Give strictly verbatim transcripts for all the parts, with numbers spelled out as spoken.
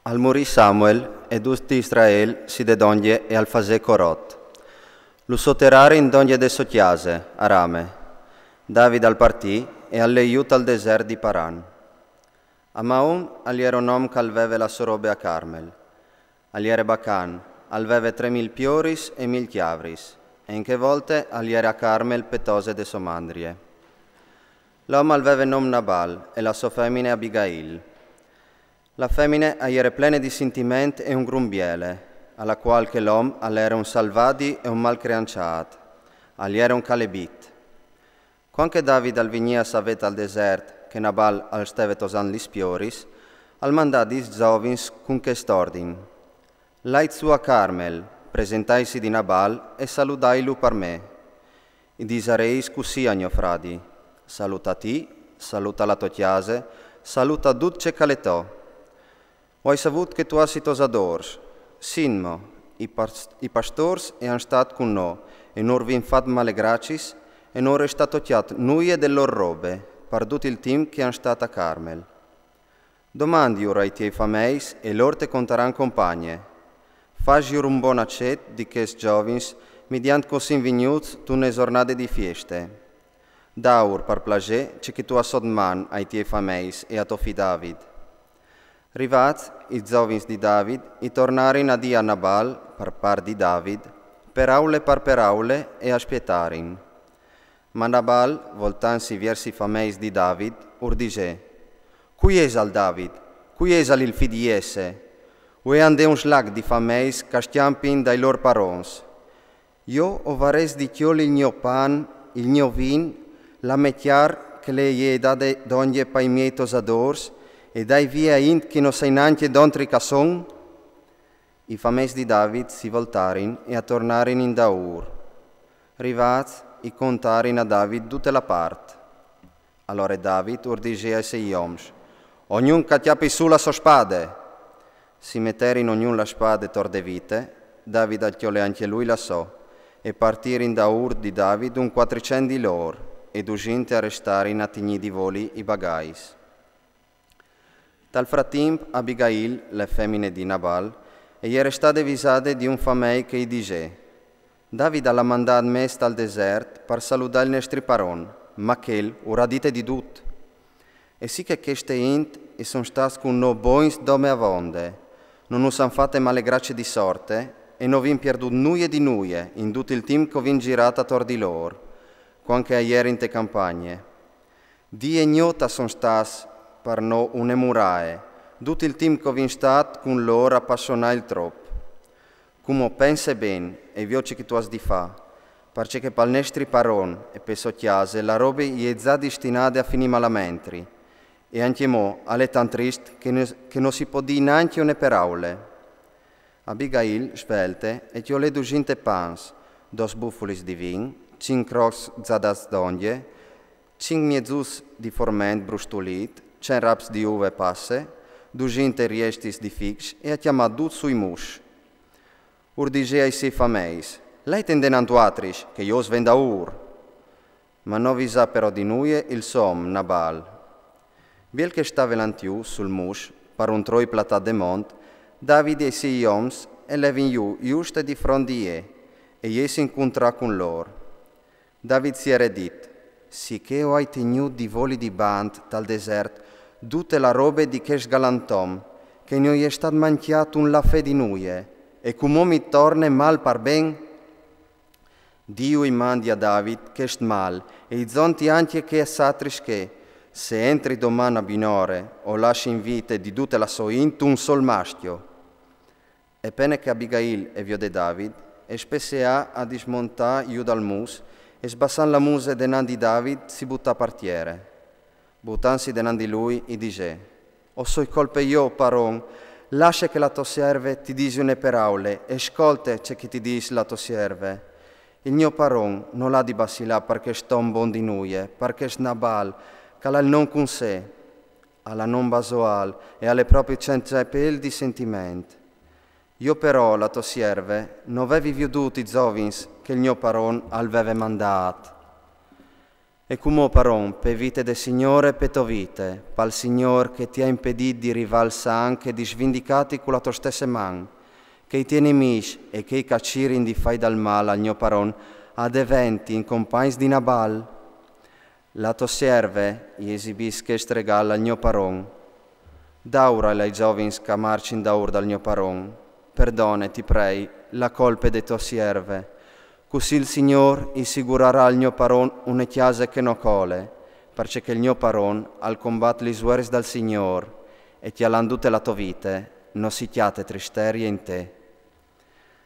Al murì Samuel e dut Israel si de dongje e al fasè corot. Lu soterrarin dongje de sô cjase, a Rame. David al partì e al lè jù tal desert di Paran. A Maon al jere un om che al veve la sô robe a Carmel. Al jere bacan, al veve tremil pioris e mil cjavris, e in chê volte al jere a Carmel pe tose de sô mandrie. L'om al veve nom Nabal e la sô femine Abigail. La femine a jere plene di sintiment e un grum biele, a la cuâl che l'om al jere un salvadi e un malcreançât, al jere un calebit. Cuant che David al vignì a savê tal desert che Nabal al steve tosant lis pioris, al mandà dîs zovins cun chest ordin: Lait sù a Carmel, presentaitsi di Nabal e saludailu par me. I disareis cussì a gno fradi: Saluta ti, saluta la tô cjase, saluta dut ce che al è to. O ai savût che tu âs i tosadôrs. Sintmo, i pas-, i pastôrs a àn stât cun nô, e nô ur vin fat malegracis, e nô ur è stât tocjât nuie de lôr robe, par dut il timp che a àn stât a Carmel. Domandiur ai tiei fameis e lôr te contaran compagne. Fasiur un bon acet di chescj zovins, midiant che o sin vignûts tu une zornade di fieste. Daur, par plasê, ce che tu âs sot man ai tiei fameis e a to fi David. Rivâts, i zovins di David i tornarin a dî a Nabal, par part di David, peraule par peraule e a spietarin. Ma Nabal, voltantsi viers i fameis di David, ur disè: Cui isal David? Cui isal il fi di Iesse? Vuê a 'nd è un slac di fameis che a scjampin dai lôr parons. Jo o varès di cjoli il gno pan, il gno vin, la mê cjar che le je dade dongje pai miei tosadôrs, e dâi vie a int che no sai nancje dontri che a son? I fameis di David si voltarin e a tornarin indaûr. Rivâts, i contarin a David dute la part. Alore David ur disè ai siei oms: Ognun che a cjapi sù la sô spade! Si meterin ognun la spade tor de vite, David al cjolè ancje lui la sô, e partirin daûr di David un cuatricent di lôr, e dusinte a restarin a tignî di voli i bagais. Tal fratimp Abigail, la femine di Nabal, e jere stade visade di un famei che i disè: David al à mandât mes tal desert par saludâ il nestri paron, ma chel ur à dite di dut. E sì che cheste int i son stâts cun nô bogns dome avonde, no nus àn fate malegracie di sorte, e no vin pierdût nuie di nuie in dut il timp che o vin zirât ator di lôr, cuant che a jerin te campagne. Dì e gnot a son stâts par nô une murae, dut il timp che o vin stât cun lôr a passonâ il trop. Cumò pense ben e viôt ce che tu âs di fâ, parcè che pal nestri paron e pe sô cjase la robe e je za distinade a finî malamentri, e ancjemò al è tant trist che no, che no si pò dî nancje une peraule. Abigail, svelte, e cjolè dusinte pans, dôs bufulis di vin, cinc crocs za dâts dongje, cinc miezuts di forment brustulît, cent raps di uve passe, dusinte riestis di fics e a cjamà dut sui mus. Ur disè ai siei fameis: Lait indenant vuatris, che jo us ven daûr. Ma no visà però di nuie il so om Nabal. Biel che e stave lant jù sul mus, par un troi platât de mont, David e i siei oms e levin jù juste di front di jê, e jessin cuntrà cun lôr. David si jere dit: Sichè o ai tignût di voli di bant tal desert dute la robe di chest galant om, che no i è stât mancjât un lafè di nuie, e cumò mi torne mâl par ben? Diu i mandi a David chest mâl, e i zonti ancje chês atris che, se entri doman a binore, o lassi in vite di dute la sô int un sol mascjo. E pene che Abigail e viodè David, e spesseà a dismontâ jù dal mus, e sbassant la muse denant di David si butà par tiere. Butantsi denant di lui, i disè: O soi colpe jo, paron, lasse che la tô sierve ti disi une peraule, e scolte ce che ti dîs la tô sierve. Il gno paron nol à di bacilâ par chest om bon di nuie, par chest Nabal, che al à il non cun se. Al à non basôl, e al è propit cence pêl di sintiment. Jo però, la tô sierve, no vevi viodût i zovins che il gno paron al veve mandât. E cumò, paron, pe vite de Signôr e pe tô vite, pal Signôr che ti à impedît di rivâ al sanc e di svindicâti cu la tô stesse man, che i tiei nemics e chei che a cirin di fâi dal mâl al gno paron a deventin compagns di Nabal. La tô sierve i esibìs chest regâl al gno paron. Daurel ai zovins che a marcin daûr dal gno paron. Perdone, ti prei, la colpe de tô sierve. Cussì il Signôr i sigurarà al gno paron une cjase che no cole, parcè che il gno paron al combat lis vueris dal Signôr, e cjalant dute la tô vite, no si cjate tristerie in te.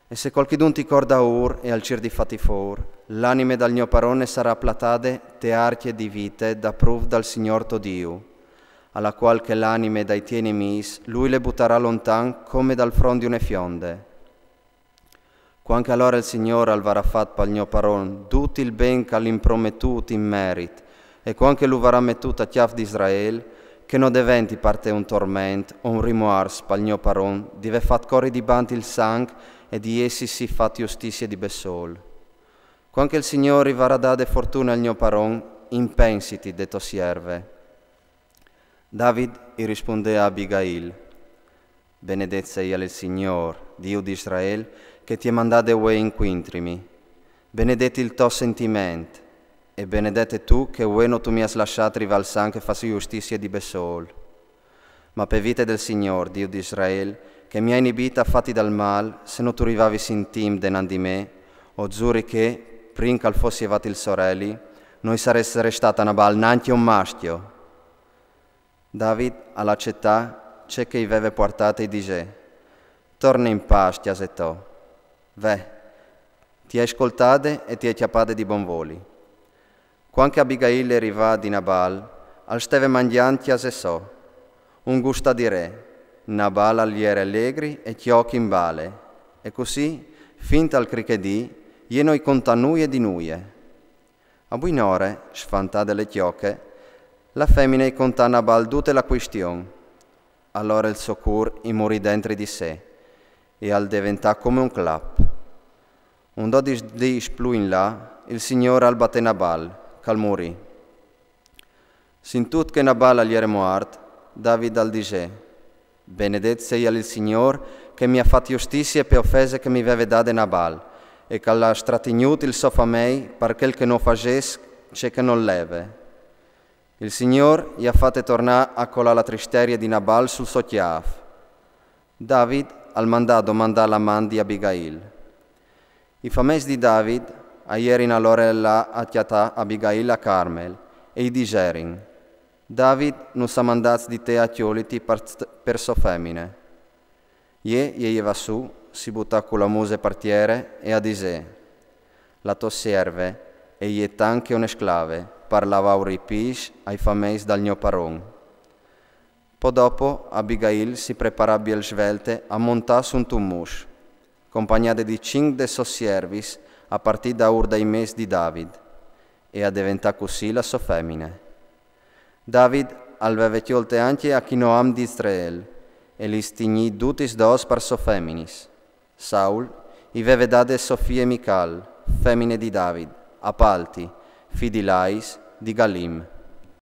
E se cualchidun ti cor daûr e al cîr di fâti fôr, l'anime dal gno paron e sarà platade te arcje di vite daprûf dal Signôr to Diu, a la cuâl che l'anime dai tiei nemics lui le butarà lontan come dal front di une fionde. Cuant che alore il Signôr al varà fat pal gno paron dut il ben che al imprometût in merit, e cuant che lu varà metût a cjâf di Israel, che no deventi par te un torment o un rimuars pal gno paron di vê fat cori dibant il sanc e di jessi sì fat justizie di bessôl. Cuant che il Signôr i varà dade fortune al gno paron, impensiti de tô sierve. David i rispundè a Abigail: Benedet seial il Signôr, Diu di Israel, che ti è mandade vuê incuintrimi. Benedet il to sentiment, e benedete tu che vuê no tu mi âs lassât rivâ al sanc e fâ justizie di bessôl. Ma pe vite dal Signôr, Diu di Israel, che mi à inibît a fâti dal mâl, se no tu rivavis in timp denant di me, o zuri che, prin che al fos jevât il soreli, no i sarès restât a Nabal nancje un mascjo. David al acetà ce che i veve puartât e i disè: Torne in pâs, cjase tô. Ve, ti ai scoltade e ti ai cjapade di bon voli. Cuant che Abigail e rivà di Nabal, al steve mangjant cjase sô. Un gustâ di re, Nabal al jere alegri e cjoc in bale, e cussì, fin tal crichedì, jê no i contà nuie di nuie. A buinore, sfantade le cjoche, la femine i contà a Nabal dute la cuistion. Alore il so cûr i murì dentri di se, e al deventà come un clap. Un dodis dîs plui in là, il Signôr al batè Nabal, che al murì. Sintût che Nabal al jere muart, David al disè: Benedet seial il Signôr, che mi à fat justizie pe ofese che mi veve dade Nabal, e che al à stratignût il so famei par chel che no fasès ce che nol leve. Il Signôr i à fate tornâ a colâ la tristerie di Nabal sul so cjâf. David al mandà a domandâ la man di Abigail. I fameis di David a jerin alore là a cjatâ Abigail a Carmel, e i diserin: David nus à mandâts di te a cjoliti par, par sô femine. Jê, jê i jevà sù, si butà cu la muse par tiere e a disè: La tô sierve e je tant che une sclave, par lavâ i pîts ai fameis dal gno paron. Po dopo, Abigail si preparà biel svelte a montâ suntun mus, compagnade di cinc des sôs siervis, a partî daûr dai mes di David, e a deventà cussì la sô femine. David al veve cjolte ancje Achinoam di Israel, e lis tignì dutis dôs par sôs feminis. Saul i veve dade sô fie Mical, femine di David, a Palti, fi di Lais, di Galim.